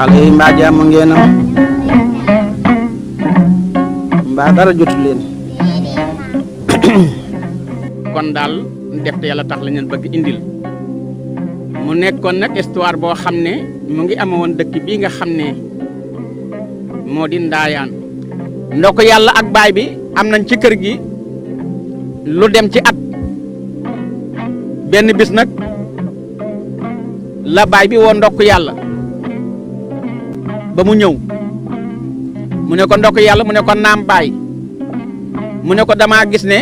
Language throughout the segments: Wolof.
xale yi mbaa jàmm ngeen am mbaa dara jotu leen kon daal def te yàlla tax la ñu bëgg indil mu nekkoon nag histoire boo xam ne mu ngi amoon dëkk bii nga xam ne moo di Ndaayaan ndok yàlla ak baay bi am nañ ci kër gi lu dem ci at benn bis nag la baay bi woo ndok yàlla ba mu ñëw mu ne ko ndok yàlla mu ne ko naam baay mu ne ko damaa gis ne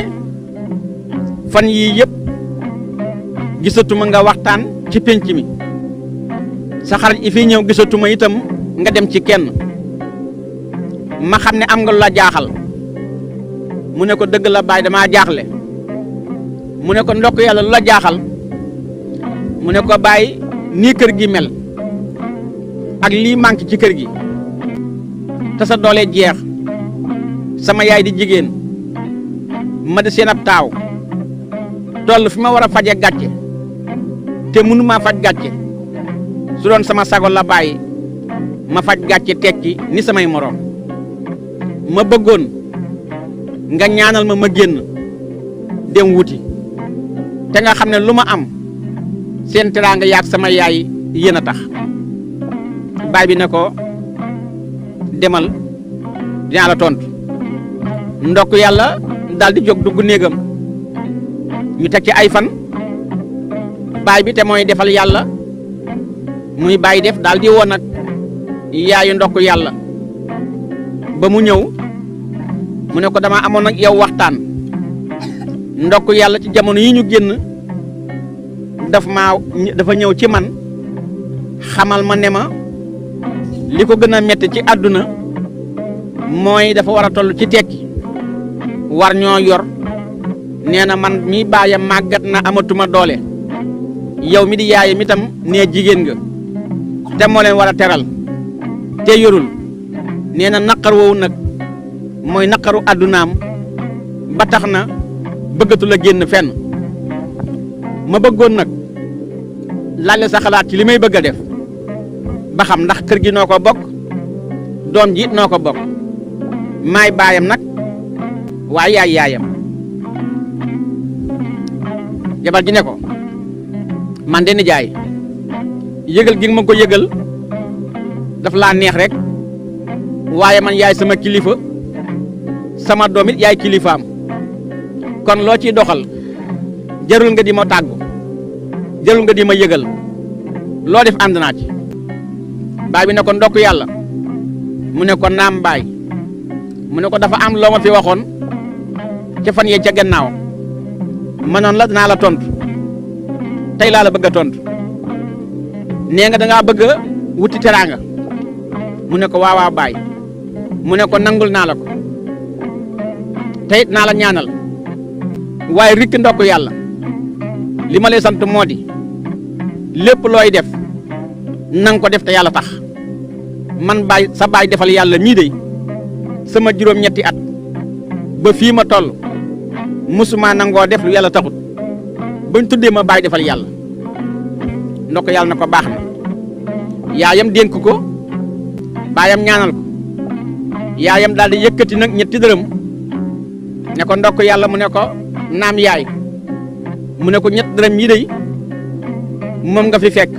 fan yii yëpp gisatuma nga waxtaan ci pénc mi sa xarit yi fii ñëw gisatuma itam nga dem ci kenn ma xam ne am nga lu la jaaxal mu ne ko dëgg la baay damaa jaaxle mu ne ko ndokk yàlla lu la jaaxal mu ne ko baay nii kër gi mel ak lii manqué ci kër gi te sa doole jeex sama yaay di jigéen ma di seen ab taaw toll fi ma war a faje gàcce te mënu maa faj gàcce su doon sama sago la bàyyi ma faj gàcce tekki ni samay moroom ma bëggoon nga ñaanal ma génn dem wuti te nga xam ne lu ma am seen teraanga yaag sama yaay yéen a tax baay bi ne ko demal dinaa la tontu ndokk yàlla daal di jóg dugg néegam ñu teg ci ay fan baay bi te mooy defal yàlla muy baay def daal di woon nag yaayu ndokk yàlla ba mu ñëw mu ne ko dama amoon nag yow waxtaan ndokk yàlla ci jamono yi ñu génn dafa ñëw ci man xamal ma ne ma li ko gën a metti ci àdduna mooy dafa war a toll ci tekki war ñoo yor nee na man mi baayam màggat na amatuma doole yow mi di yaayam itam nee jigéen nga te moo leen war a teral te yorul nee na naqar woowu nag mooy naqaru àddunaam ba tax na bëggatu la génn fenn ma bëggoon nag laaj la sa xalaat ci li may bëgg a def ba xam ndax kër gi noo ko bokk doom ji it noo ko bokk maay baayam nag waaye yaay yaayam jabar ji ne ko man de nijaay yëgal gi ma ko yëgal daf laa neex rek waaye man yaay sama kilifa sama doom it yaay kilifaam kon loo ciy doxal jarul nga di ma tàggu jarul nga di ma yëgal loo def ànd naa ci baay bi ne ko ndokk yàlla mu ne ko naam baay mu ne ko dafa am loo ma fi waxoon ca fan yee ca gannaaw mënoon la dinaa la tontu tey laa la bëgg a tontu nee nga dangaa bëgg a wuti teraanga mu ne ko waawaa baay mu ne ko nangul naa la ko tey naa la ñaanal waaye rikk ndokk yàlla li ma lay sant moo di lépp looy def nang ko def te yàlla tax man baay sa baay defal yàlla mii de sama juróom-ñetti at ba fii ma toll musuma nangoo def lu yàlla taxut bañ tuddee ma baay defal yàlla ndokk yàlla na ko baax na yaayam dénk ko baayam ñaanal ko yaayam daal di yëkkati nag ñetti dërëm ne ko ndokk yàlla mu ne ko naam yaay mu ne ko ñett dërëm yi dey moom nga fi fekk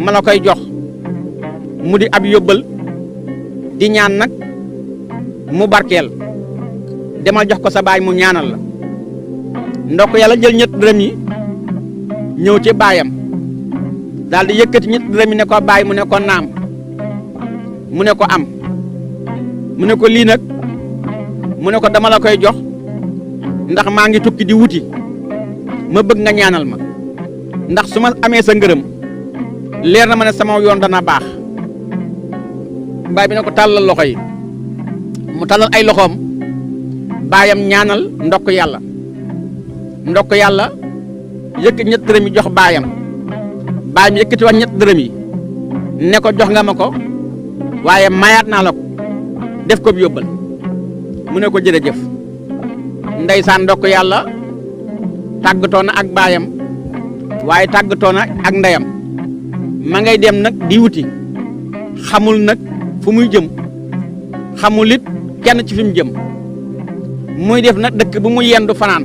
ma la koy jox mu di ab yóbbal di ñaan nag mu barkeel demal jox ko sa baay mu ñaanal la ndokk yàlla jël ñett dërëm yi ñëw ci baayam daal di yëkkati ñett dërëm yi ne ko baay mu ne ko naam mu ne ko am mu ne ko lii nag mu ne ko dama la koy jox ndax maa ngi tukki di wuti ma bëgg nga ñaanal ma ndax su ma amee sa ngërëm leer na ma ne sama yoon dana baax baay bi ne ko tàllal loxo yi mu tàllal ay loxoom baayam ñaanal ndokk yàlla yëkk ñett dërëm yi jox baayam baayam yëkkati wax ñett dërëm yi ne ko jox nga ma ko waaye mayaat naa la ko def ko bi yóbbal mu ne ko jërëjëf ndeysaan ndokk yàlla tàggatoo na ak baayam waaye tàggatoo na ak ndeyam ma ngay dem nag di wuti xamul nag fu muy jëm xamul it kenn ci fi mu jëm muy def nag dëkk bu mu yendu fanaan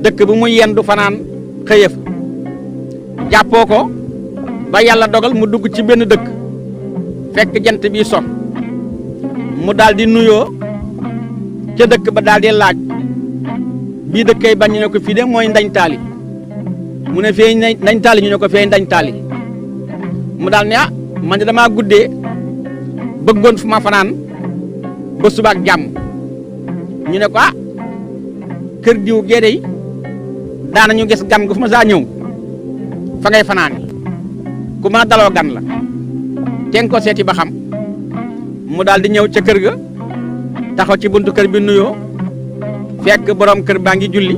dëkk bu mu yendu fanaan xëyëf jàppoo ko ba yàlla dogal mu dugg ci benn dëkk fekk jant bi so mu daal di nuyoo ca dëkk ba daal di laaj bii dëkkay bañ ñu ne ko fii de mooy ndañ taali mu ne fee ndañ taali ñu ne ko fee ndañ taali mu daal ne man de damaa guddee bëggoon fu ma fanaan ba subaak jàmm ñu ne ko kër diw géede yi daanañu gis gan gu fu ma saa ñëw fa ngay fanaani ku ma daloo gan la teen ko seeti ba xam mu daal di ñëw ca kër ga taxaw ci buntu kër bi nuyoo fekk borom kër baa ngi julli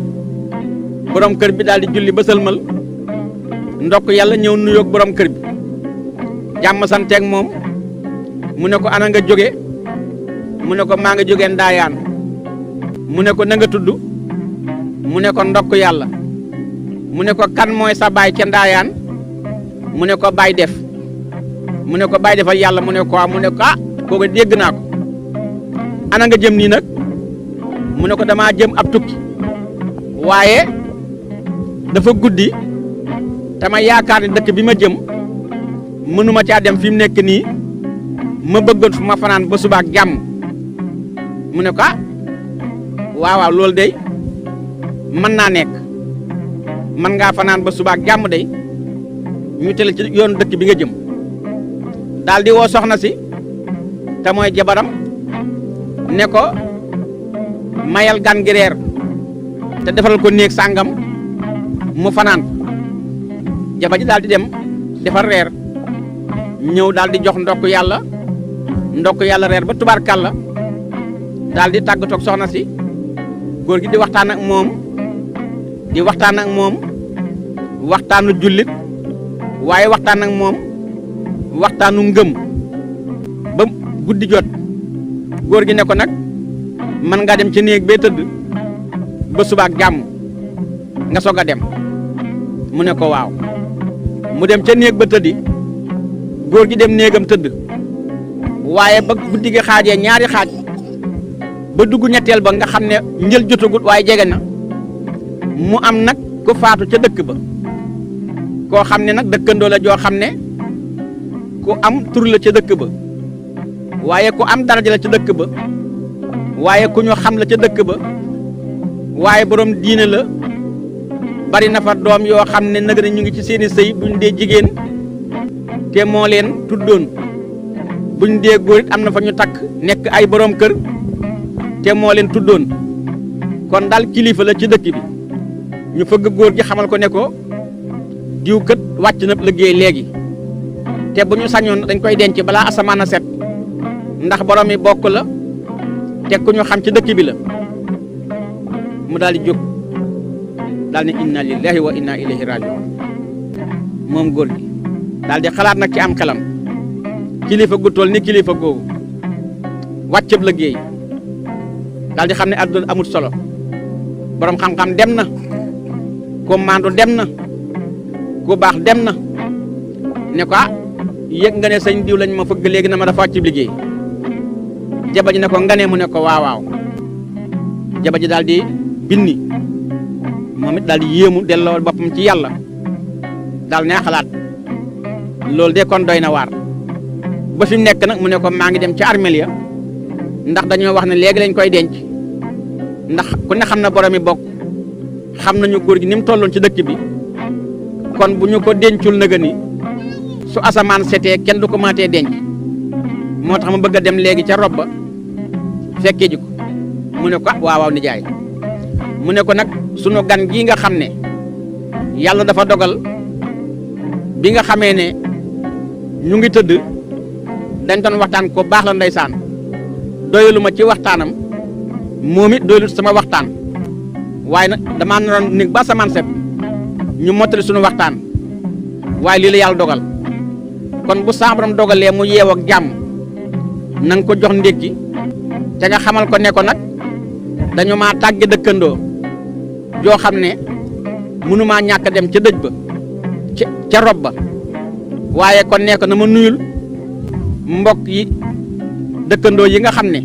borom kër bi daal di julli ba sëlmal ndokk yàlla ñëw nuyoog borom kër bi jàmm santeeg moom mu ne ko ana nga jóge mu ne ko maa nga jógee ndaayaan mu ne ko na nga tudd mu ne ko ndokk yàlla mu ne ko kan mooy sa baay ca ndaayaan mu ne ko baay def mu ne ko baay defal yàlla mu ne ko mu ne ko kooku dégg naa ko ana nga jëm nii nag mu ne ko damaa jëm ab tukki waaye dafa guddi tama yaakaar ni dëkk bi ma jëm mënuma caa dem fi mu nekk nii ma bëggoon fu ma fanaan ba subaak jàmm mu ne ko waaw waaw loolu day mën naa nekk mën ngaa fanaan ba subaak jàmm day ñu tele ci yoonu dëkk bi nga jëm daal di woo soxna si te mooy jabaram ne ko mayal gan gi reer te defaral ko néeg sàngam mu fanaan jabar ji daal di dem defar reer ñëw daal di jox ndokk yàlla reer ba tubaarkàlla daal di tàggatoog soxna si góor gi di waxtaan ak moom waxtaanu jullit waaye waxtaan ak moom waxtaanu ngëm ba guddi jot góor gi ne ko nag mën ngaa dem ci néeg bee tëdd ba subaak jàmm nga soog a dem mu ne ko waaw mu dem ca néeg ba tëddi góor gi dem néegam tëdd waaye ba guddi gi xaajee ñaari xaaj ba dugg ñetteel ba nga xam ne njël jotagut waaye jege na mu am nag ku faatu ca dëkk ba koo xam ne nag dëkkandoo la joo xam ne ku am tur la ca dëkk ba waaye ku am daraja la ca dëkk ba waaye ku ñu xam la ca dëkk ba waaye borom diine la bari na fa doom yoo xam ne nag ñu ngi ci seeni sëy buñ dee jigéen te moo leen tuddoon buñ dee góor it am na fa ñu takk nekk ay borom kër te moo leen tuddoon kon daal kilifa la ci dëkk bi ñu fëgg góor gi xamal ko ne ko diw kët wàcc na liggéey léegi te bu ñu sañoon dañ koy denc balaa asamaan a set ndax borom mi bokk la te ku ñu xam ci dëkk bi la mu daal di jóg daal ne inna lillahi wa inna ilayhi rajiun moom góor gi daal di xalaat nag ci am xelam kilifa gu toll ni kilifa googu wàccëb liggéey daal di xam ne àdduna amul solo borom xam-xam dem na ko maandu dem na ku baax dem na ne ko yëg nga ne sëñ diw lañ ma fëgg léegi na ma dafa wàccëb liggéey jaba ji ne ko nga ne mu ne ko waaw waaw jaba ji daal di binni moom it daal di yéemu delloo boppam ci yàlla daal ne xalaat loolu de kon doy na waar ba fi mu nekk nag mu ne ko maa ngi dem ci armeel ya ndax dañoo wax ne léegi lañ koy denc ndax ku ne xam na borom mi bokk xam nañu góor gi ni mu tolloon ci dëkk bi kon bu ñu ko dencul nëga ni su asamaan setee kenn du ko maatee denc moo tax ma bëgg a dem léegi ca rob ba fekkee ji ko mu ne ko waaw waaw nijaay mu ne ko nag sunu gan gii nga xam ne yàlla dafa dogal bi nga xamee ne ñu ngi tëdd dañ doon waxtaan ko baax la ndeysaan doyalu ma ci waxtaanam moom it doyalu sama waxtaan waaye nag damaa naroon néeg ba asamaan set ñu mottali sunu waxtaan waaye lii la yàlla dogal kon bu sa borom dogalee mu yeew ak jàmm na nga ko jox ndékki te nga xamal ko ne ko nag dañu maa tàgge dëkkandoo joo xam ne mënumaa ñàkk dem ca dëj ba ca rob ba waaye kon ne ko na ma nuyul mbokk yi dëkkandoo yi nga xam ne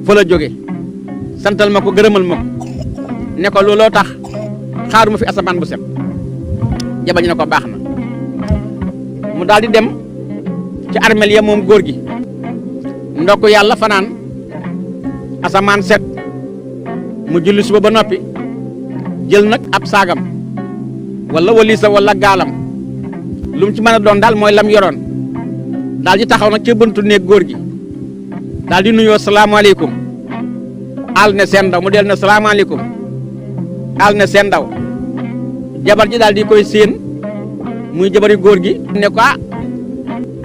fa la jóge santal ma ko gërëmal ma ko ne ko looloo tax xaaruma fi asamaan bu set jabar ji ne ko baax na mu daal di dem ci armeel ya moom góor gi ndokk yàlla fanaan asamaan set mu julli suba ba noppi jël nag ab saagam wala walisa wala gaalam lu mu ci mën a doon daal mooy lam yoroon daal di taxaw nag ci buntu néeg góor gi daal di nuyoo salaamaaleykum al ne seen ndaw mu del ne salaamaaleykum al ne seen ndaw jabar ji daal di koy séen muy jabari góor gi ne ko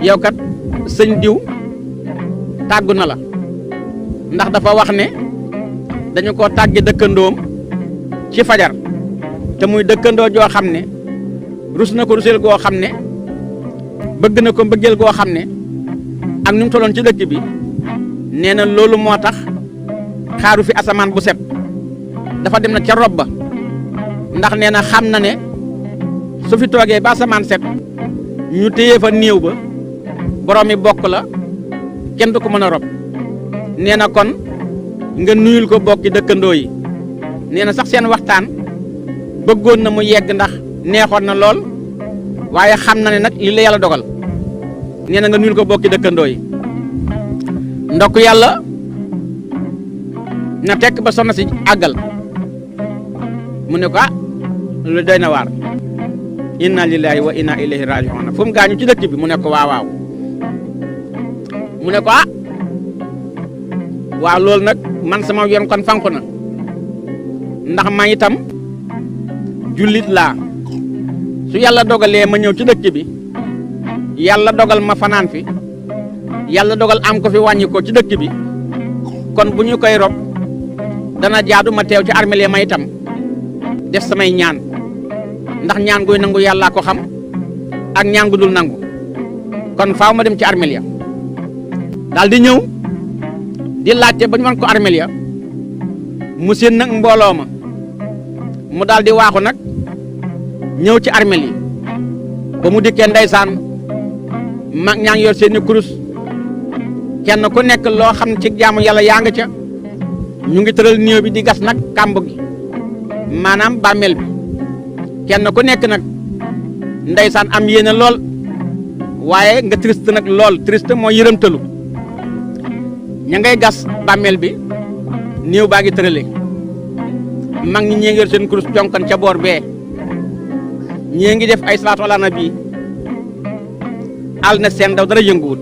yow kat sëñ diw tàggu na la ndax dafa wax ne dañu ko tàgge dëkkandoom ci fajar te muy dëkkandoo joo xam ne rus na ko ruseel goo xam ne bëgg na ko mbëggeel goo xam ne ak ni mu tolloon ci dëkk bi nee na loolu moo tax xaaru fi asamaan bu set dafa dem na ca rob ba ndax nee na xam na ne su fi toogee ba asamaan set ñu téye fa néew ba borom mi bokk la kenn du ko mën a rob nee na kon nga nuyul ko bokki dëkkandoo yi nee na sax seen waxtaan bëggoon na mu yegg ndax neexoon na lool waaye xam na ne nag li la yàlla dogal nee na nga nuyul ko bokki dëkkandoo yi ndokk yàlla na tekk ba soxna si àggal mu ne ko lu doy na waar inna lillahi wa inna ilayhi raji'un fu mu gaañu ci dëkk bi mu ne ko waaw mu ne ko waaw loolu nag man sama yoon kon fanku na ndax man itam jullit laa su yàlla dogalee ma ñëw ci dëkk bi yàlla dogal ma fanaan fi yàlla dogal am ko fi wàññi ko ci dëkk bi kon bu ñu koy rob dana jaadu ma teew ci armeel ma itam def samay ñaan ndax ñaan guy nangu yàllaa ko xam ak ñaan gu dul nangu kon faaw ma dem ci armeel ya daal di ñëw di laajte ba ñu wan ko armeel ya mu seen nag mbooloo ma mu daal di waaxu nag ñëw ci armeel yi ba mu dikkee ndeysaan mag ñaa ngi yor seeni kurus kenn ku nekk loo xam ci jaamu yàlla yaa nga ca ñu ngi tëral néew bi di gas nag kàmb gi maanaam bàmmeel bi kenn ku nekk nag ndeysaan am yéene lool waaye nga triste nag lool triste mooy yërëmtalu ña ngay gas bàmmeel bi néew baa ngi tërale mag ñi ñee ngi yor seen kurus jonkan ca boor bee ñee ngi def ay salaatu ala nabi al na seen daw dara yënguwul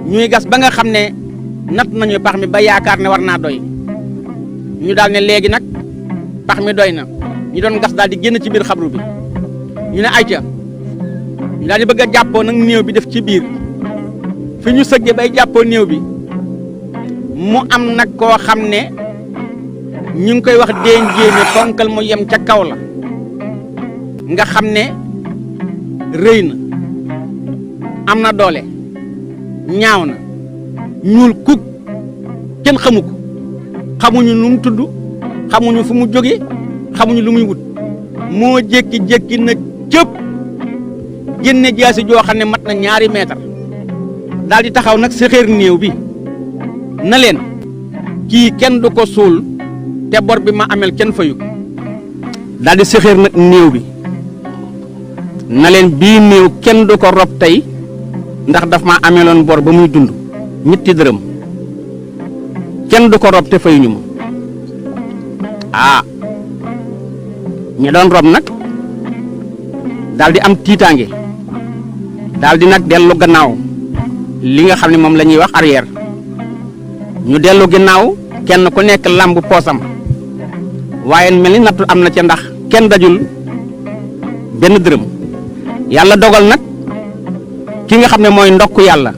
ñuy gas ba nga xam ne natt nañu pax mi ba yaakaar ne war naa doy ñu daal ne léegi nag pax mi doy na ñu doon gas daal di génn ci biir xabru bi ñu ne ayca ñu daal di bëgg a jàppoo nag néew bi def ci biir fi ñu sëggee bay jàppoo néew bi mu am nag koo xam ne ñu ngi koy wax déen jéeme ponkal mu yem ca kaw la nga xam ne rëy na am na doole ñaaw na ñuul kuk kenn xamu ko xamuñu nu mu tudd xamuñu fu mu jóge xamuñu lu muy wut moo jékki-jékki na cëpp génne jaasi joo xam ne mat na 2 mètre daal di taxaw nag séxéer néew bi na leen kii kenn du ko suul te bor bi ma amel kenn fayu daal di séxéer nag néew bi na leen bii néew kenn du ko rob tey ndax daf ma ameloon bor ba muy dund 2 dërëm kenn du ko rob te fayuñu ma ñi doon rob nag daal di am tiitaange daal di nag dellu gannaaw li nga xam ne moom la ñuy wax arrière ñu dellu ginnaaw kenn ku nekk lamb poosam waaye mel ni nattu am na ca ndax kenn dajul benn dërëm yàlla dogal nag ki nga xam ne mooy ndokk yàlla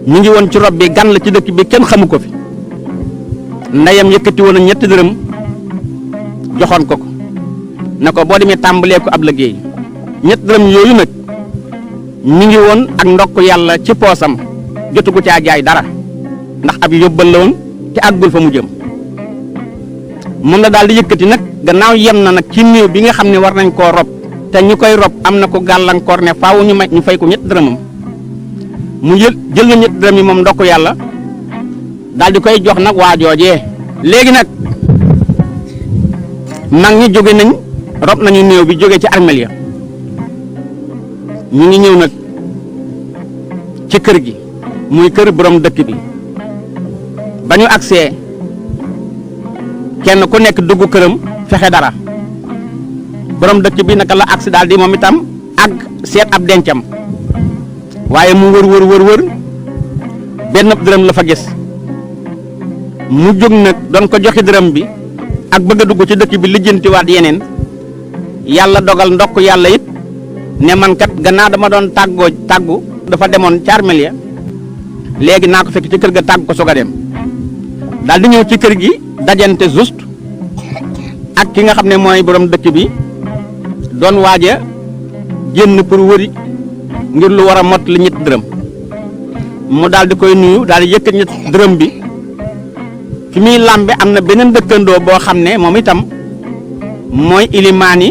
ñu ngi woon ci rob bi gan la ci dëkk bi kenn xamu ko fi ndeyam yëkkati woon 2 dërëm joxoon ko na ko boo demee tàmbalee ko ab liggéey 2 dërëm yooyu nag mi ngi woon ak ndokk yàlla ci poosam jotugu caa jaay dara ndax ab yóbbal la woon te àggul fa mu jëm moom la daal di yëkkati nag gannaaw yem na nag ci néew bi nga xam ne war nañ koo rob te ñu koy rob am na ko gàllankoor ne faaw ñu fay ko ñett dërëmam mu jël na ñett dërëm yi moom ndokk yàlla daal di koy jox nag waa joojee. léegi nag mag ñi jóge nañ rob nañu néew bi jóge ci armeel ya ñu ngi ñëw nag ci kër gi muy kër borom dëkk bi ba ñu agsee kenn ku nekk dugg këram fexe dara borom dëkk bi naka la agsi daal di moom itam ak seet ab dencam waaye mu wër benn dërëm la fa gis mu jóg nag doon ko joxi dërëm bi ak bëgg a dugg ci dëkk bi lijjantiwaat yeneen yàlla dogal ndokk yàlla it ne man kat gannaaw dama doon tàggu dafa demoon ca armeel ya léegi naa ko fekk ci kër ga tàggu ko soog a dem daal di ñëw ci kër gi dajante juste ak ki nga xam ne mooy borom dëkk bi doon waaja génn pour wëri ngir lu war a mot li ñett dërëm mu daal di koy nuyu daal di yëkkat ñett dërëm bi fi muy làmbe am na beneen dëkkandoo boo xam ne moom itam mooy ilimaani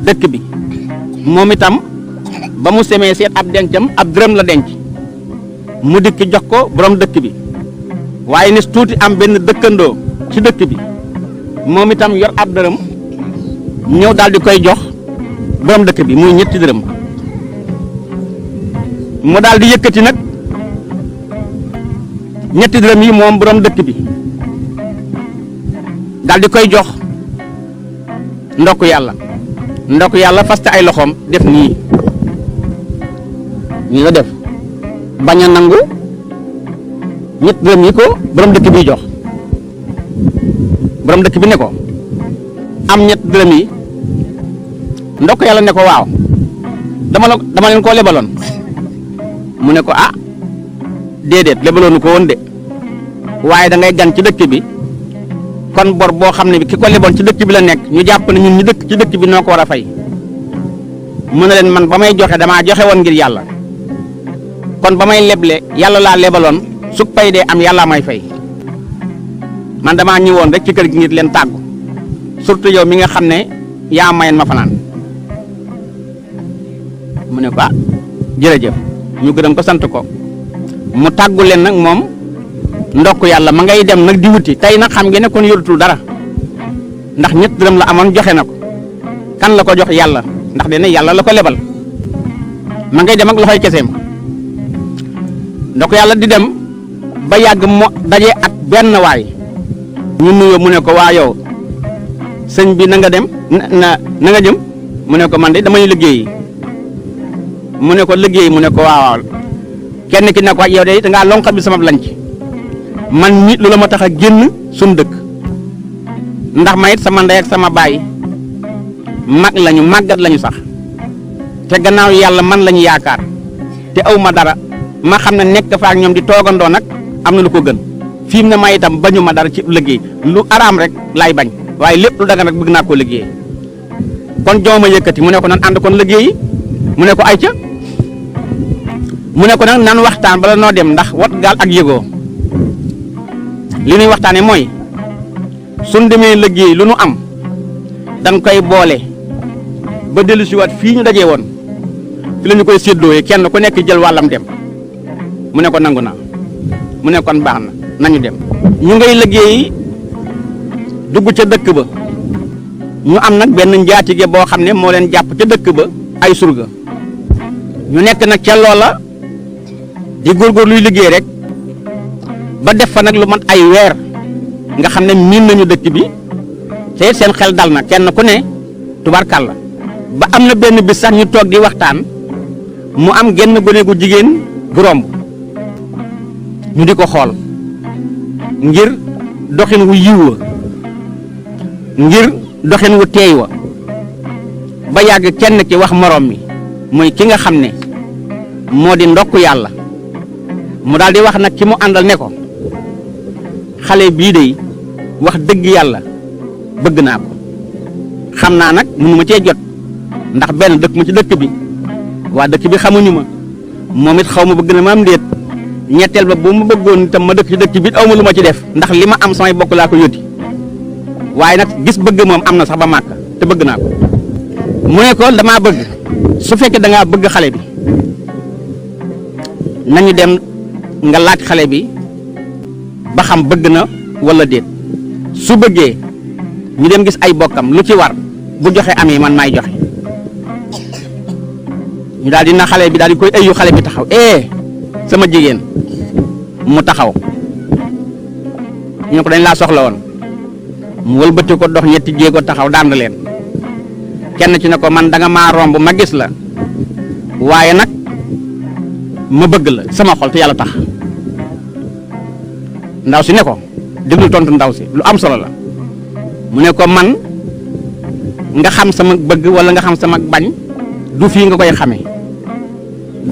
dëkk bi moom itam ba mu semee seet ab dencam ab dërëm la denc mu dikk jox ko borom dëkk bi waaye nis tuuti am benn dëkkandoo ci dëkk bi moom itam yor ab dërëm ñëw daal di koy jox borom dëkk bi muy ñetti dërëm mu daal di yëkkati nag ñetti dërëm yi moom borom dëkk bi daal di koy jox ndokk yàlla faste ay loxoom def nii la def bañ a nangu ñetti dërëm yi ko borom dëkk bi jox borom dëkk bi ne ko am ñetti dërëm yi ndokk yàlla ne ko waaw dama leen koo lebaloon mu ne ko ah déedéet lebaloonu ko woon de waaye da ngay gan ci dëkk bi kon bor boo xam ne bi ki ko leboon ci dëkk bi la nekk ñu jàpp ne ñun ñu dëkk ci dëkk bi noo ko war a fay mu ne leen man ba may joxe damaa joxe woon ngir yàlla kon ba may leble yàlla laa lebaloon su pay dee am yàlla may fay man damaa ñëwoon rek ci kër gi ngir leen tàggu surtout yow mi nga xam ne yaa mayen ma fanaan mu ne ko ah jërëjëf ñu gërëm ko sant ko mu tàggu leen nag moom ndokk yàlla ma ngay dem nag di wuti tey nag xam ngeen ne kon yorutul dara ndax ñett dërëm la amoon joxe na ko kan la ko jox yàlla ndax dene yàlla la ko lebal ma ngay dem ak loxoy keseem ndokk yàlla di dem ba yàgg mo daje ak benn waay ñu nuyoo mu ne ko waa yow sëñ bi na nga dem na nga jëm mu ne ko man de damay liggéeyi mu ne ko liggéey mu ne ko waaw kenn ki ne ko yow de dangaa lonkat bi sama lanc man mi lu la ma tax a génn suñu dëkk ndax ma it sama ndey ak sama baay mag lañu màggat lañu sax te gannaaw yàlla man lañu yaakaar te aw ma dara ma xam ne nekk fa ak ñoom di toogandoo nag am na lu ko gën fi mu ne ma itam bañu ma dara ci liggéey lu araam rek laay bañ waaye lépp lu dagan rek bëgg naa koo liggéey kon jooma yëkkati mu ne ko nan ànd kon liggéeyi mu ne ko ayca mu ne ko nag nan waxtaan bala noo dem ndax wat gaal ak yëgoo li ñuy waxtaane mooy suñ demee liggéey lu nu am dañ koy boole ba dellu si waat fii ñu dajee woon fi la ñu koy séddooyee kenn ku nekk jël wàllam dem mu ne ko nangu naa mu ne kon baax na nañu dem ñu ngay liggéey dugg ca dëkk ba ñu am nag benn njaatige boo xam ne moo leen jàpp ca dëkk ba ay surga ñu nekk nag ca loola di góorgóor luy liggéey rek ba def fa nag lu mat ay weer nga xam ne miin nañu dëkk bi te seen xel dal na kenn ku ne tubarkàlla ba am na benn bis sax ñu toog di waxtaan mu am genn gone gu jigéen gu romb ñu di ko xool ngir doxin wu yiw wa ngir doxin wu teey wa ba yàgg kenn ki wax moroom mi muy ki nga xam ne moo di ndokk yàlla mu daal di wax nag ki mu àndal ne ko xale bii de wax dëgg yàlla bëgg naa ko xam naa nag mënu ma cee jot ndax benn dëkk ma ci dëkk bi waa dëkk bi xamuñu ma moom it xaw ma bëgg na ma am déet ñetteel ba bu ma bëggoon itam ma dëkk ci dëkk bi aw ma lu ma ci def ndax li ma am samay bokk laa ko yóti waaye nag gis bëgg moom am na sax ba màkk te bëgg naa ko mu ne ko damaa bëgg su fekkee da ngaa bëgg xale bi nañu dem nga laaj xale bi ba xam bëgg na wala déet su bëggee ñu dem gis ay bokkam lu ci war bu joxe amee man maay joxe ñu daal di na xale bi daal di koy ëyyu xale bi taxaw sama jigéen mu taxaw ñu ne ko dañ laa soxla woon mu wëlbati ko dox ñetti jéego taxaw dànd leen kenn ci ne ko man da nga maa romb ma gis la waaye nag ma bëgg la sama xol te yàlla tax ndaw si ne ko déglu tontu ndaw si lu am solo la mu ne ko man nga xam sama bëgg wala nga xam sama bañ du fii nga koy xamee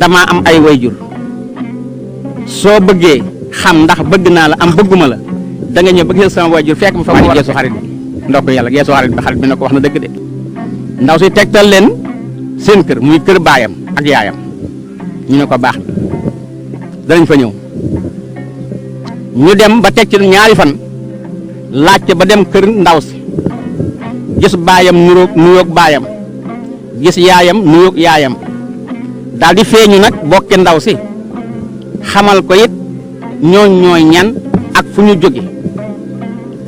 damaa am ay wayjur soo bëggee xam ndax bëgg naa la am bëgguma la da nga ñëw bëgg sama wayjur fekk ma fa ma geesu xarit bi ndox ko yàlla geesu xarit bi xarit bi ne ko wax na dëgg de ndaw si tegtal leen seen kër muy kër baayam ak yaayam ñu ne ko baax na danañ fa ñëw ñu dem ba teg ci ñaari fan laajte ba dem kër ndaw si gis baayam nuyoog baayam gis yaayam nuyoog yaayam daal di feeñu nag bokke ndaw si xamal ko it ñooy ñan ak fu ñu jóge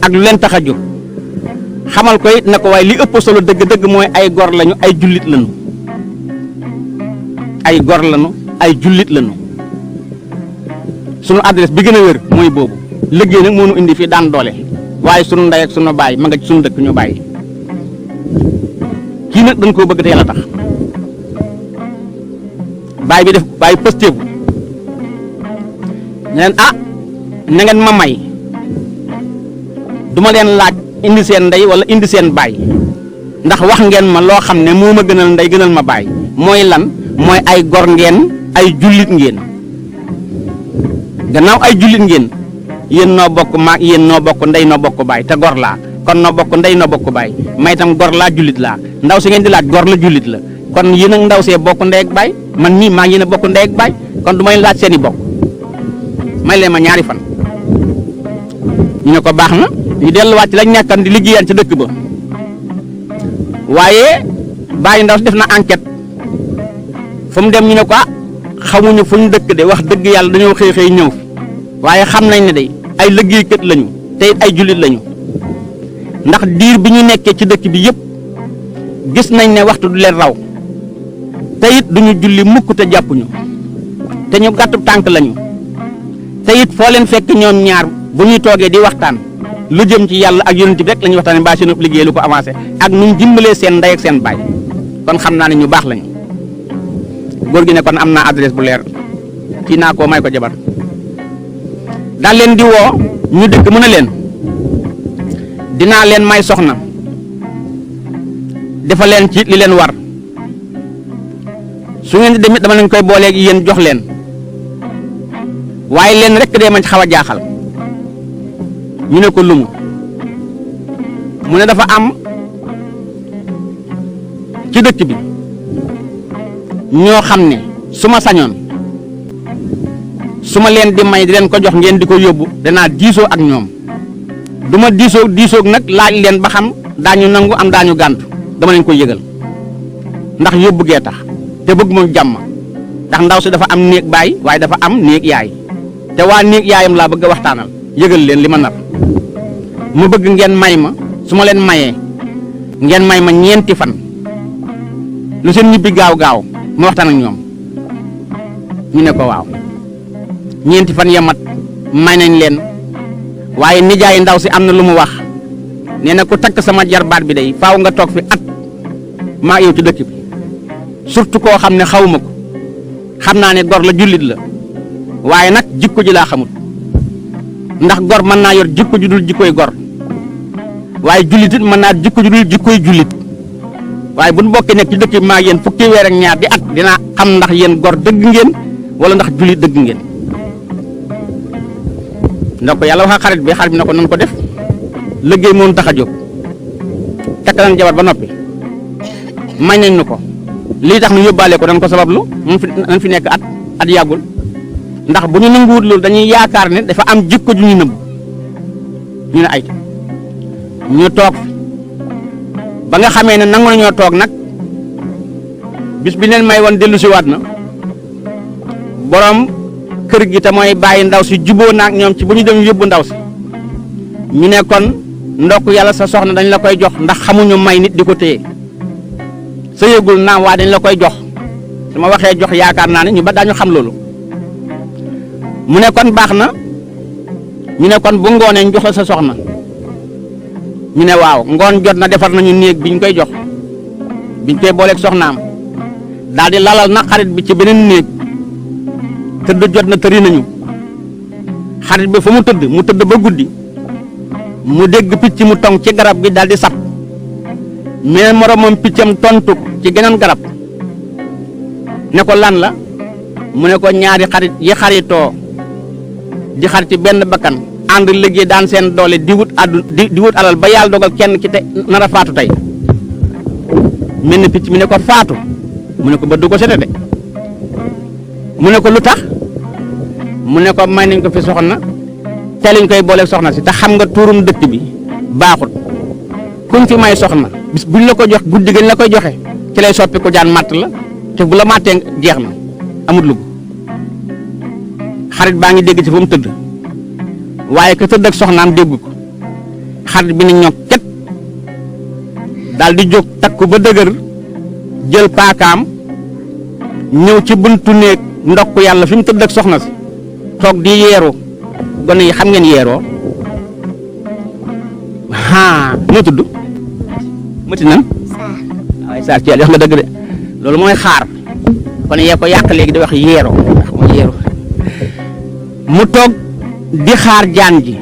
ak lu leen tax a jóg xamal ko it na ko waaye li ëpp solo dëgg-dëgg mooy ay gor lañu ay jullit lañu ay gor lañu ay jullit lañu sunu adresse bi gën a wér mooy boobu liggéey nag moo nu indi fii daan doole waaye sunu ndey ak sunu baay ma nga ci sunu dëkk ñu bàyyi kii nag dañ koo bëgg te yàlla tax baay bi def baay pëstéebu ne leen na ngeen ma may duma leen laaj indi seen ndey wala indi seen baay ndax wax ngeen ma loo xam ne moo ma gënal ndey gënal ma baay mooy lan mooy ay gor ngeen ay jullit ngeen gannaaw ay jullit ngeen yéen noo bokk maag yéen noo bokk ndey noo bokk baay te gor laa kon noo bokk ndey noo bokk baay may itam gor laa jullit laa ndaw si ngeen di laaj gor la jullit la kon yéen ak ndaw see bokk ndey ak baay man mii maa ngi yéen a bokk ndey ak baay kon du may laaj seen i bokk may leen ma ñaari fan ñu ne ko baax na ñu delluwaat ci lañ nekkan di liggéeyaan ci dëkk ba waaye bàyyi ndaw si def na enquête fu mu dem ñu ne ko xamuñu fu ñu dëkk de wax dëgg yàlla dañoo xëy xëy ñëw waaye xam nañ ne de ay liggéeykat lañu te it ay jullit lañu ndax diir bi ñu nekkee ci dëkk bi yëpp gis nañ ne waxtu du leen raw te it duñu julli mukk te jàppuñu te ñu gàttu tànk lañu te it foo leen fekk ñoom ñaar bu ñuy toogee di waxtaan lu jëm ci yàlla ak yonent bi rek la ñuy waxtaanee mbaa seen liggéey lu ko avancé ak nu ñu dimbalee seen ndey ak seen baay kon xam naa ne ñu baax lañu góor gi ne kon am naa adresse bu leer kii naa koo may ko jabar daal leen di woo ñu dëkk mën a leen dinaa leen may soxna dafa leen ci li leen war su ngeen di demit dama leen koy booleeg yéen jox leen waaye leen rek dee ma xaw a jaaxal ñu ne ko lumu mu ne dafa am ci dëkk bi ñoo xam ne su ma sañoon su ma leen di may di leen ko jox ngeen di ko yóbbu danaa diisoo ak ñoom du ma diisoog nag laaj leen ba xam daañu nangu am daañu gàntu dama leen koy yëgal ndax yóbbu gee tax te bëgg moom jàmm ndax ndaw si dafa am néeg baay waaye dafa am néeg yaay te waa néeg yaayam laa bëgg a waxtaanal yëgal leen li ma nar ma bëgg ngeen may ma su ma leen mayee ngeen may ma ñeenti fan lu seen ñibbi gaaw gaaw ma waxtaan ak ñoom ñu ne ko waaw ñeenti fan ya mat may nañ leen waaye nijaay ndaw si am na lu mu wax nee na ku takk sama jarbaat bi day faaw nga toog fi at maa yow ci dëkk bi surtout koo xam ne xawuma ko xam naa ne gor la jullit la waaye nag jikko ji laa xamul ndax gor mën naa yor jikko ju dul jikkoy gor waaye jullit it mën naa jikko ju dul jikkoy jullit waaye bu ñu bokkee nekk ci dëkk bi maa yéen fukki weer ak ñaar di at dinaa xam ndax yéen gor dëgg ngeen wala ndax jullit dëgg ngeen ndax ko yàlla wax xarit bi na ko nan ko def liggéey moom tax a jóg takk nañ jabar ba noppi may nañ nu ko lii tax nu yóbbaale ko dañ ko sabablu nañ fi nekk at yàggul ndax bu ñu nanguwut loolu dañuy yaakaar ne dafa am jikko ju ñu nëbb ñu ne ay ñu toog ba nga xamee ne nangu nañoo toog nag bis bi leen may woon dellu si waat na borom kër gi te mooy bàyyi ndaw si juboo naag ñoom ci bu ñu dem yóbbu ndaw si ñu ne kon ndokk yàlla sa soxna dañ la koy jox ndax xamuñu may nit di ko téye sa yëgul naam waa dañ la koy jox su ma waxee jox yaakaar naa ne ñu ba daañu xam loolu mu ne kon baax na ñu ne kon bu ngoonee ñu jox la sa soxna ñu ne waaw ngoon jot na defar nañu néeg bi ñu koy jox biñ koy booleeg soxnaam daal di lalal na xarit bi ci beneen néeg tëdd jot na tëri nañu xarit bi fa mu tëdd ba guddi mu dégg picc mu tong ci garab gi daal di sab mais moromam piccam tontu ci geneen garab ne ko lan la mu ne ko ñaari xarit yi xaritoo di xarit ci benn bakkan ànd liggéey daan seen doole di wut alal ba yàlla dogal kenn ki te nar a faatu tey mel ni picc mi ne ko faatu mu ne ko ba du ko sete de mu ne ko lu tax mu ne ko may nañ ko fi soxna te liñ koy booleeg soxna si te xam nga tuurum dëkk bi baaxut kuñ fi may soxna bis buñ la ko jox guddi gañ la koy joxe ci lay soppi ko jaan matt la te bu la màttee jeex na amut lugg xarit baa ngi dégg ci fu mu tëdd waaye ka tëdd ak soxnaam dégg ko xarit bi ni ñokket daal di jóg takku ba dëgër jël paakaam ñëw ci buntu néeg ndokk yàlla fi mu tëdd ak soxna si toog di yeeru gone yi xam ngeen yeeroo noo tudd mëti nan waaye Sarr ci wax nga dëgg de loolu mooy xaar kon yee ko yàq léegi di wax yeeroo wax mooy yeeru mu toog di xaar jaan ji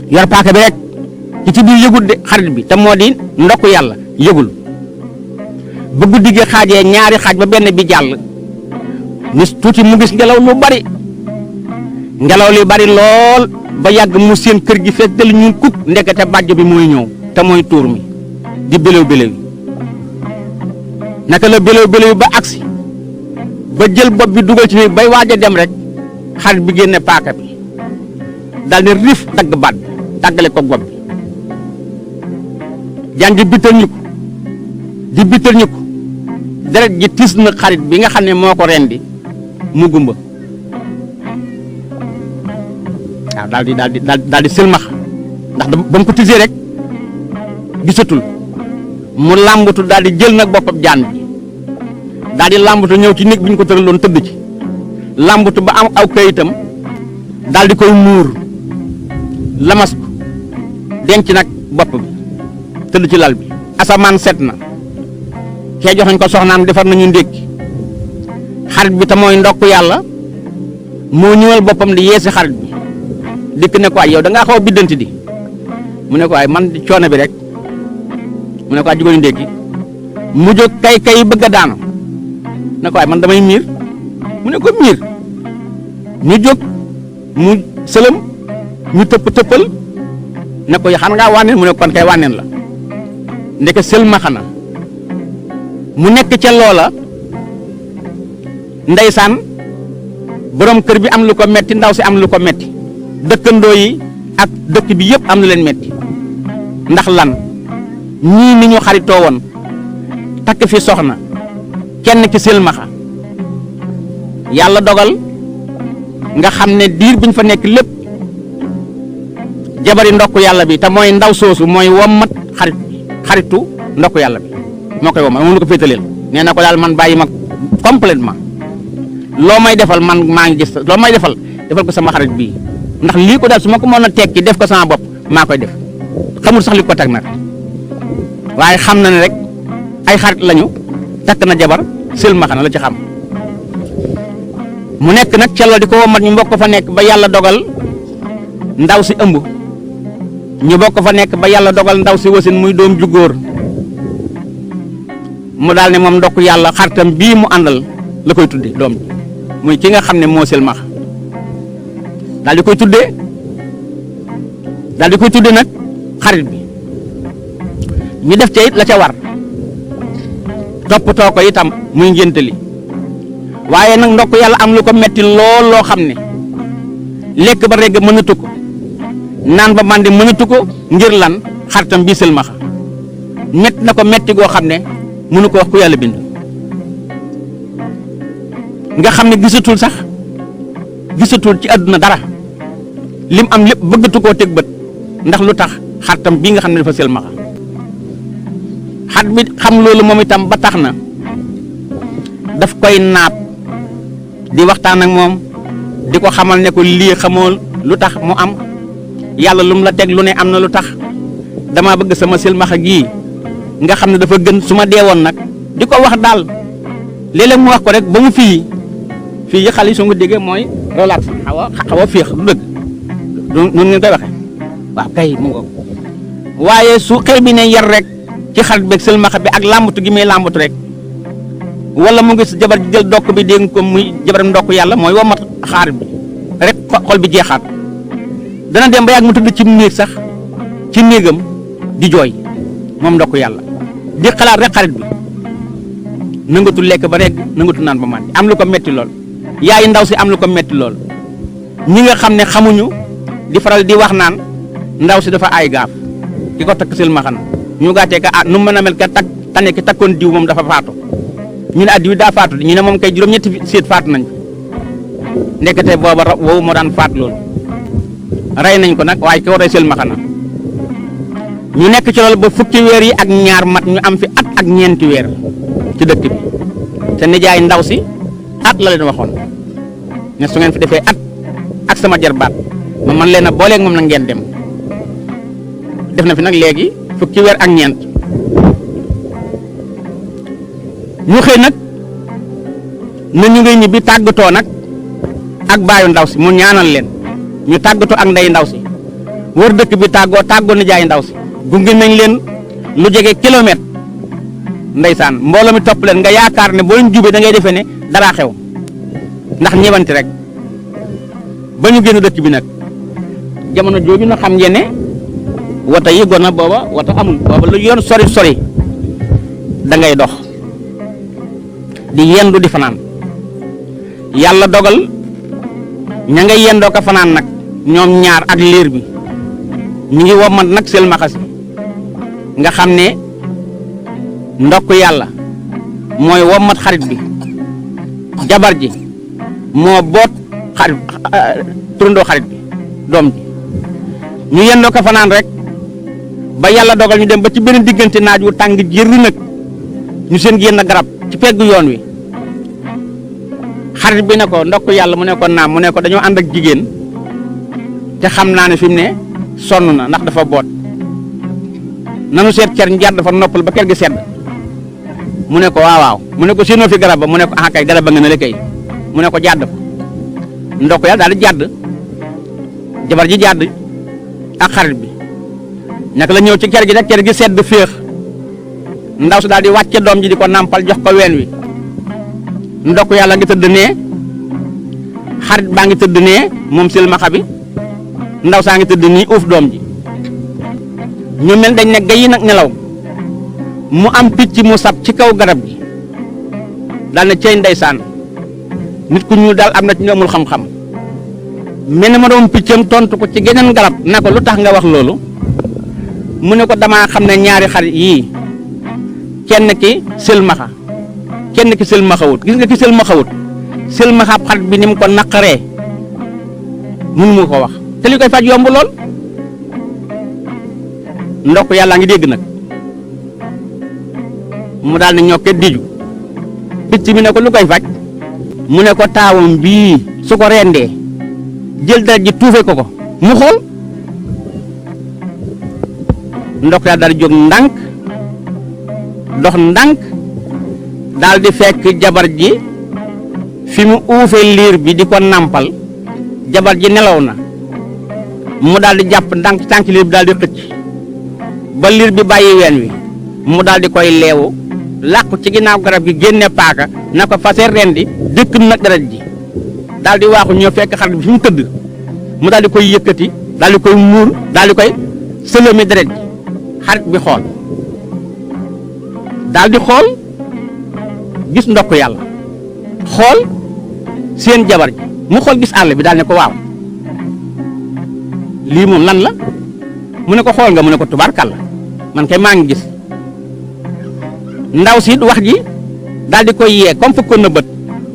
yor paaka bi rek ci biir yëgul de xarit bi te moo di ndokk yàlla yëgul ba guddi gi xaajee ñaari xaaj ba benn bi jàll ni tuuti mu gis ngelaw lu bari ngelaw li bari lool ba yàgg mu seen kër gi fees del ñun kuk ndekete bàjjo bi mooy ñëw te mooy tuur mi di béléw béléw naka la béléw béléw ba agsi ba jël bopp bi dugal ci néeg bay waaj a dem rek xarit bi génne paaka bi daal di riif dagg baat bi tàggale ko bopp bi jaan ji bittal ñu ko di bittal ñu ko deret ji tiis na xarit bi nga xam ne moo ko rendi mu gumba waaw daal di silmax ndax ba mu ko tisee rek gisatul mu làmbatu daal di jël nag boppam jaan bi daal di làmbatu ñëw ci néeg bi ñu ko tëraloon tëdd ci làmbatu ba am aw kayitam daal di koy muur lamas ko denc nag bopp bi tëdd ci lal bi asamaan set na kee joxañ ko soxnaam defar nañu ndékki xarit bi te mooy ndokk yàlla moo ñëwal boppam di yeesi xarit bi dikk ne ko ay yow da ngaa xaw a biddanti di mu ne ko ay man di coono bi rek mu ne ko ay jugoñu ndékki mu jóg kay bëgg a daanu ne ko ay man damay miir mu ne ko miir ñu jóg mu sëlëm ñu tëppal ne ko xam ngaa wànneen mu ne kon kay wànneen la ndeke sëlma xana mu nekk ca loola ndeysaan borom kër bi am lu ko metti ndaw si am lu ko metti dëkkandoo yi ak dëkk bi yëpp am lu leen metti ndax lan ñii ni ñu xaritoo woon takk fi soxna kenn ki silmaxa yàlla dogal nga xam ne diir biñ fa nekk lépp jabari ndokk yàlla bi te mooy ndaw soosu mooy wommat xaritu ndokk yàlla bi moo koy wommat moom lu ko féetaleel nee na ko daal man bàyyi ma complètement loo may defal man maa ngi gis loo may defal ko sama xarit bii ndax lii ko daal su ma ko mën a tekki def ko sama bopp maa koy def xamul sax li ko teg nag waaye xam na ne rek ay xarit lañu takk na jabar silmaxa na la ci xam mu nekk nag ca loolu di ko wommat ñu mbokk fa nekk ba yàlla dogal ndaw si ëmb ñu bokk fa nekk ba yàlla dogal ndaw si wasin muy doom ju góor mu daal ne moom ndokk yàlla xaritam bii mu àndal la koy tudde doom ji muy ki nga xam ne moo silmax daal di koy tudde nag xarit bi ñu def ca it la ca war toppatoo ko itam muy ngénte li waaye nag ndokk yàlla am lu ko metti lool loo xam ne lekk ba regg mënatu ko naan ba mandi mënatu ko ngir lan xaritam bii silmaxa metti na ko metti goo xam ne mënu ko wax ku yàlla bind nga xam ne gisatul ci àdduna dara lim am lépp bëggatu koo teg bët ndax lu tax xaritam bii nga xam ne dafa silmaxa xat bi xam loolu moom itam ba tax na daf koy naab di waxtaan ak moom di ko xamal ne ko lii xamoo lu tax mu am yàlla lum la teg lu ne am na lu tax dama bëgg sama silmaxa gii nga xam ne dafa gën su ma deewoon nag di ko wax daal léeg-léeg mu wax ko rek ba mu fii yi xale yi su nga déggee mooy relax xaw a féex du dëgg noonu ngeen koy waxee waaw kay mu ngo waaye su xel bi ne yar rek ci xarit beeg silmaxa bi ak làmbatu gi muy làmbatu rek wala mu ngi si jabar ji jël dokk bi dégg ko muy jabaram ndokk yàlla mooy womat xaar bi rek xol bi jeexaat dana dem ba yàgg mu tëdd ci néeg sax ci néegam di jooy moom ndokk yàlla di xalaat rek xarit bi nangatul lekk ba rek nangatul naan ba man am lu ko metti lool yaay ndaw si am lu ko metti lool ñi nga xam ne xamuñu di faral di wax naan ndaw si dafa ay gaaf ki ko takk silmaxa na ñu gàccee ka nu mën a mel ka tane ki takkoon diw moom dafa faatu ñu ne diw daa faatu ñu ne moom kay juróom-ñetti séet faatu nañ ndekete booba woowu moo daan faat loolu rey nañ ko nag waaye ki war a silmaxa na ñu nekk ci loolu ba fukki weer yi ak ñaar mat ñu am fi at ak ñeenti weer ci dëkk bi te nijaay ndaw si at la leen waxoon ne su ngeen fi defee at ak sama jarbaat ma man leen a booleeg moom nag ngeen dem def na fi nag léegi fukki weer ak ñeent ñu xëy nag na ñu ngay ñibbi tàggatoo nag ak baayu ndaw si mu ñaanal leen ñu tàggatoo ak ndey ndaw si wër dëkk bi tàggoo nijaay ndaw si gunge nañ leen lu jege kilomètre ndeysaan mbooloo mi topp leen nga yaakaar ne boo leen jubee da ngay defee ne dara xew ndax ñewanti rek ba ñu génn dëkk bi nag jamono jooju na xam ngeen ne wata yi gona booba wata amul booba lu yoon sori da ngay dox di yendu di fanaan yàlla dogal ña ngay yendoo ko fanaan nag ñoom ñaar ak liir bi ñu ngi womat nag silmaxa si nga xam ne ndokk yàlla mooy womat xarit bi jabar ji moo boot xarit turandoo xarit bi doom ji ñu yendoo ko fanaan rek ba yàlla dogal ñu dem ba ci benn diggante naaj wu tàng jër nag ñu seen génn garab ci peggu yoon wi xarit bi ne ko ndokk yàlla mu ne ko naam mu ne ko dañoo ànd ak jigéen te xam naa ne fi mu ne sonn na ndax dafa boot nanu seet cer njar dafa noppal ba ker gi sedd mu ne ko waaw mu ne ko séenoo fi garab ba mu ne ko ah kay garab ba nga ne la kay mu ne ko jàdd fa ndokk yàlla daal di jàdd jabar ji jàdd ak xarit bi naka la ñëw ci ker gi rek ker gi sedd féex ndaw si daal di wàcce doom ji di ko nàmpal jox ko ween wi ndokk yàlla ngi tëdd nee xarit baa ngi tëdd nee moom silmaxa bi ndaw saa ngi tëdd nii uuf doom ji ñu mel dañ ne gayi nag nelaw mu am picc mu sab ci kaw garab gi daal ne cey ndeysaan nit ku ñuul daal am na ci ñu amul xam-xam mel na ma doon piccam tontu ko ci geneen garab ne ko lu tax nga wax loolu mu ne ko damaa xam ne ñaari xarit yii kenn ki silmaxa kenn ki silmaxawut gis nga ki silmaxawut silmaxaab xarit bi ni mu ko naqaree mun mu ko wax te li koy faj yomb lool ndokk yàlla ngi dégg nag mu daal ne ñokke diju picc mi ne ko lu koy faj mu ne ko taawam bii su ko rendee jël dara ji tuufe ko mu xool ndokk yàlla daal di jóg ndànk dox ndànk daal di fekk jabar ji fi mu uufe liir bi di ko nàmpal jabar ji nelaw na mu daal di jàpp ndànk tànk liir bi daal di xëcc ba liir bi bàyyi ween wi mu daal di koy leewu làqu ci ginnaaw garab gi génne paaka na ko fase rendi dëkk nag deret ji daal di waaxu ñëw fekk xarit bi fi mu tëdd mu daal di koy yëkkati daal di koy muur daal di koy sëlëmi deret ji xarit bi xool daal di xool gis ndokk yàlla xool seen jabar ji mu xool gis àll bi daal ne ko waaw lii moom lan la mu ne ko xool nga mu ne ko tubaarkàlla man kay maa ngi gis ndaw si wax ji daal di koy yee comme fekkoon na bët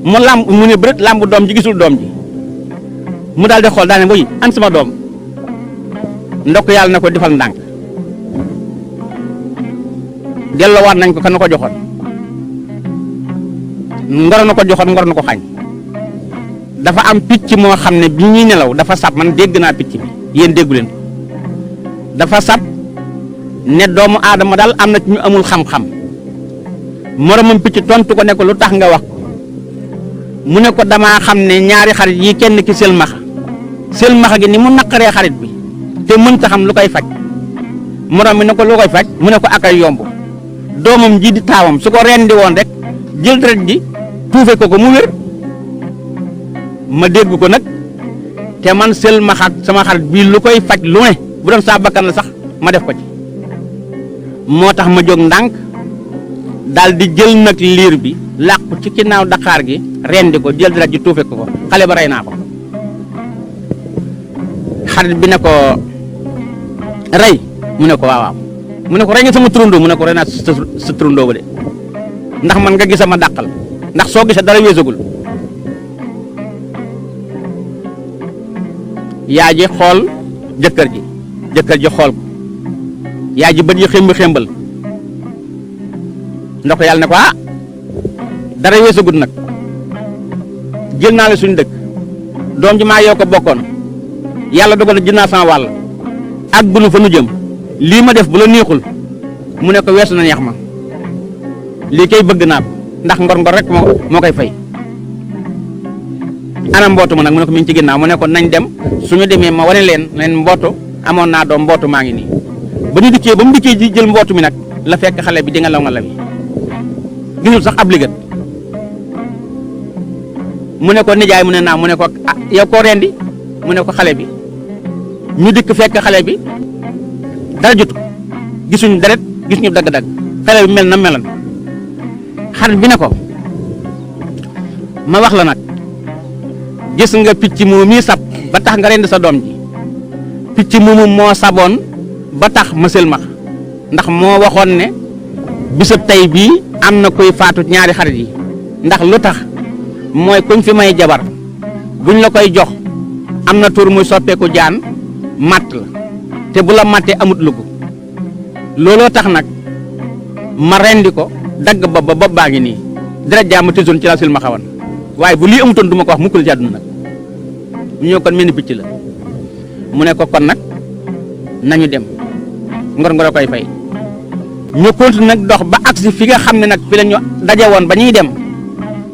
mu lamb mu ne bërët lamb doom ji gisul doom ji mu daal di xool daane boy an sama doom ndokk yàlla na ko defal ndànk delloowaat nañ ko kan na ko joxoon ngoro na ko joxoon ngoro na ko xañ dafa am picc moo xam ne bi ñuy nelaw dafa sab man dégg naa picc bi yéen déggu leen dafa sab ne doomu aadama daal am na ci ñu amul xam-xam moromam picc tontu ko ne ko lu tax nga wax ko mu ne ko damaa xam ne ñaari xarit yi kenn ki selmaxa gi ni mu naqaree xarit bi te mënta xam lu koy faj morom mi ne ko lu koy faj mu ne ko akay yomb doomam ji di taawam su ko rendi woon rek jël deret ji tuufe ko mu wér ma dégg ko nag te man selmaxa sama xarit bii lu koy faj lu ne bu doon saa bakkan la sax ma def ko ci moo tax ma jóg ndànk daal di jël nag liir bi làqu ci ginnaaw daqaar gi rendi ko jël deret ji tuufe ko xale ba rey naa ko xarit bi ne ko rey mu ne ko waaw mu ne ko rey nga sama turandoo mu ne ko rey naa sa turandoo ba de ndax man nga gisa ma dàqal ndax soo gisee dara weesagul yaa ji xool jëkkër ji xool ko yaa ji bët yi xémbal ndax yàlla ne ko dara weesagul nag jël naa la suñu dëkk doom ji maa yow ko bokkoon yàlla dogal na jël naa sama wàll ak gunu fa nu jëm lii ma def bu la neexul mu ne ko weesu na neex ma lii kay bëgg naa ko ndax ngor rek moo koy fay ana mbootu ma nag mu ne ko mi ngi ci ginnaaw mu ne ko nañ dem suñu demee ma wane leen mbootu amoon naa doom mbootu maa ngi nii ba mu dikkee ji jël mbootu mi nag la fekk xale bi di nga law nga lawi gisul sax ab liggéey mu ne ko nijaay mu ne naa mu ne ko yow koo rendi mu ne ko xale bi ñu dikk fekk xale bi dara jotu gisuñu deret gisuñu dagg-dagg xale bi mel na melan xarit bi ne ko ma wax la nag gis nga picc moomu mii sab ba tax nga rendi sa doom ji picc moomu moo saboon ba tax ma selmax ndax moo waxoon ne bisub tey bii am na koy faatu ñaari xarit yi ndax lu tax mooy kuñ fi may jabar buñ la koy jox am na tur muy soppeeku jaan matt la te bu la mattee amut lugu looloo tax nag ma rendi ko dagg bopp baa ngi nii deret jaa ma tësoon ci la sil ma xawan waaye bu lii amutoon du ma ko wax mukk la ci àdduna nag mu ñëw kon mel ni picc la mu ne ko kon nag nañu dem ngor koy fay ñu continue nag dox ba agsi fi nga xam ne nag fi la ñu daje woon ba ñuy dem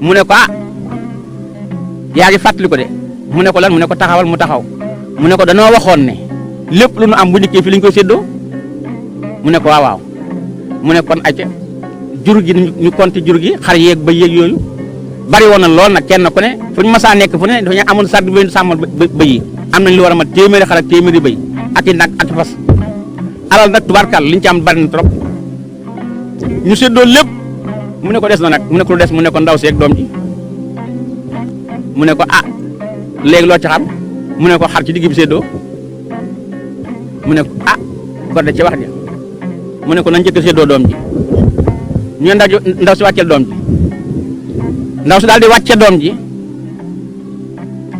mu ne ko yaa ngi fàttali ko de mu ne ko lan mu ne ko taxawal mu taxaw mu ne ko danoo waxoon ne lépp lu nu am bu dikkee fi lañ koy séddoo mu ne ko waaw mu ne kon acca jur gi ñu compter jur gi xar yeeg ba yeeg yooyu bari woon na lool nag kenn ku ne fu ñu masaa nekk fu ne dafa ñu amoon sàdd bi sàmmal bëy yi am nañ lu war a mat téeméeri xar ak téeméeri bëy ak i nag ak i fas alal nag tubaarkàll liñ ci am bari na trop ñu séddoo lépp mu ne ko des na nag mu ne ko lu des mu ne ko ndaw si ak doom ji mu ne ko léegi loo ci xam mu ne ko xar ci digg bi séddoo mu ne ko gor de ci wax ja mu ne ko nañ njëkk séddoo doom ji ñu ndaw si wàcceel doom ji ndaw si daal di wàcce doom ji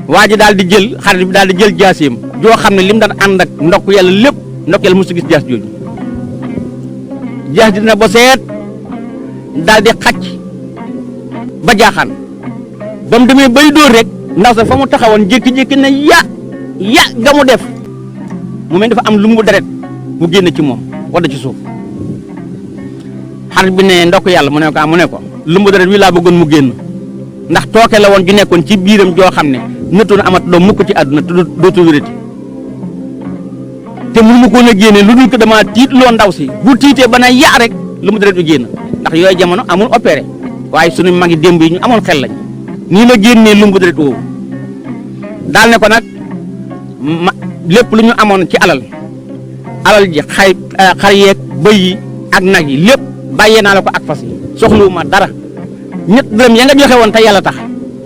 waa ji daal di jël xarit bi daal di jël jaaseem joo xam ne lim daan ànd ak ndokk yàlla lépp ndokk yàlla mosu gis jaas jooju jaas dina ba seet daal di xacc ba jaaxaan ba mu demee bay dóor rek ndaw sa fa mu taxawoon jékki-jékki na ya ga mu def mu mel dafa am lu mu deret mu génn ci moom wadda ci suuf xarit bi ne ndokk yàlla mu ne ko lu mu deret wi laa bëggoon mu génn ndax tooke la woon ju nekkoon ci biiram joo xam ne nëttoon amat doom mukk ci àdduna te dootu wérati te mënu ma koon a génne lu dul ko dama tiit loo ndaw si bu tiitee ba na ya rek lu mu deret wi génn ndax yooyu jamono amul opéré waaye sunu magi démb yi ñu amoon xel lañ nii la génnee lumbu deret woowu daal ne ko nag lépp lu ñu amoon ci alal ji xar yeeg bëy yi ak nag yi lépp bàyyee naa la ko ak fas yi soxluwuma dara ñett dërëm ya nga joxe woon te yàlla tax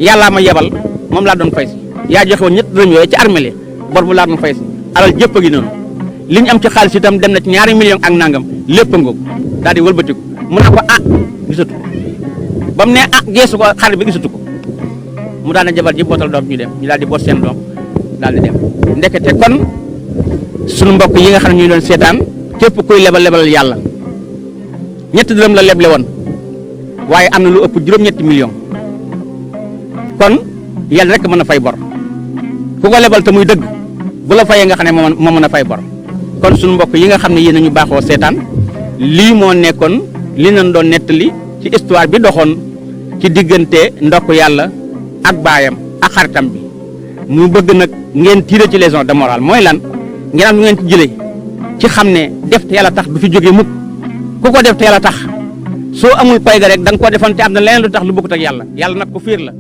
yàllaa ma yebal moom laa doon fay si yaa joxe woon ñett dërëm yooyu ci armée bor bu laa doon fay si alal jëpp a gi noonu li ñu am ci xaalis itam dem na ci 2 millions ak nangam lépp a ngoog daal di wëlbatiku mu ne ko ah gisatu ko ba mu ne ah geesu ko xar bi gisatu ko mu daal na jabar ji bootal doom ñu dem ñu daal di boot seen doom daal di dem ndekete kon sunu mbokk yi nga xam ne ñu doon seetaan képp kuy lebal yàlla ñetti dërëm la leble woon waaye am na lu ëpp juróom-ñetti million kon yàlla rek mën a fay bor ku ko lebal te muy dëgg bu la fayee nga xam ne moo mën a fay bor kon sunu mbokk yi nga xam ne yéen a ñu baaxoo seetaan lii moo nekkoon li nañ doon nettali ci histoire bi doxoon ci diggante ndokk yàlla ak baayam ak xaritam bi mu bëgg nag ngeen tirer ci leçon de morale mooy lan ngeen am lu ngeen ci jëlee ci xam ne def te yàlla tax du fi jógee mukk ku ko def te yàlla tax soo amul pay ga rek da nga koo defoon te am na leneen lu tax lu bokkut ak yàlla nag ko fiir la